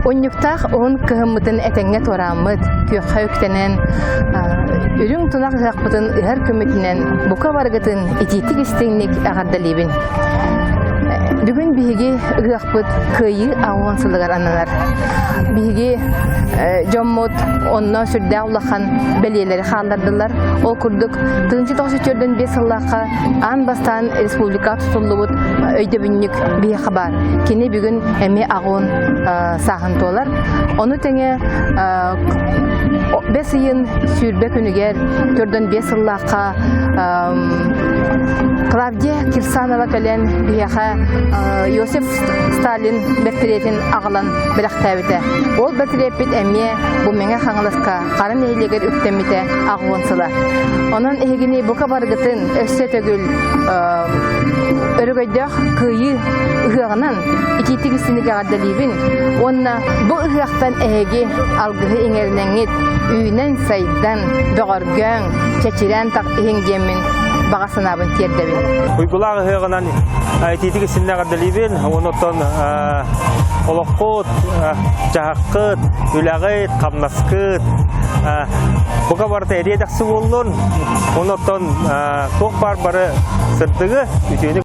Унньуктаах уһун кыһыммытын этэҥҥэ туорааммыт, күөххэ үктэнэн, үрүҥ тунах ыһыахпытын ыһар күммүтүнэн бука барыгытын итиитик истиҥник эҕэрдэлиибин. Бүгүн биһиги ыһыахпыт Кыайыы аҕыс сылыгар ананар. Биһиги дьоммут онно сүрдээх улахан бэлиэлэри хааллардылар. Ол курдук, 1945 сыллаахха аан бастаан республика тутуллубут өйдөбүнньүк биһиэхэ баар. Кини бүгүн эмиэ аҕуон сааһын туолар. Ону тэҥэ бэс ыйын 20 күнүгэр 45 сыллаахха Клавдия Кирсанова кэлэн биһиэхэ Иосиф Сталин бэртириэтин аҕалан бэлэхтээбитэ. Ол бэртириэппит эмиэ бу Мэҥэ Хаҥаласка Хара нэһилиэгэр үктэммитэ 80 сыла. Онон эһигини бука барыгытын өссө төгүл өрөгөйдөөх кыайыы ыһыаҕынан итиитик истиник эҕэрдэлиибин уонна бу ыһыахтан эһиги алгыһы иҥэринэҥҥит үүнэн-сайдан, бөҕөргөөҥ, чэчирээн тах иһиҥ диэммин баҕа санаабын тиэрдэбин. Уйгулаах ыһыаҕынан итиитик истинник эҕэрдэлиибин. Онон олоххут, дьаһаххыт, үлэҕит, хамнаскыт бука барыта эриэ-дэхси буоллун. Онон туох баар бары сырдыгы, үтүөнү.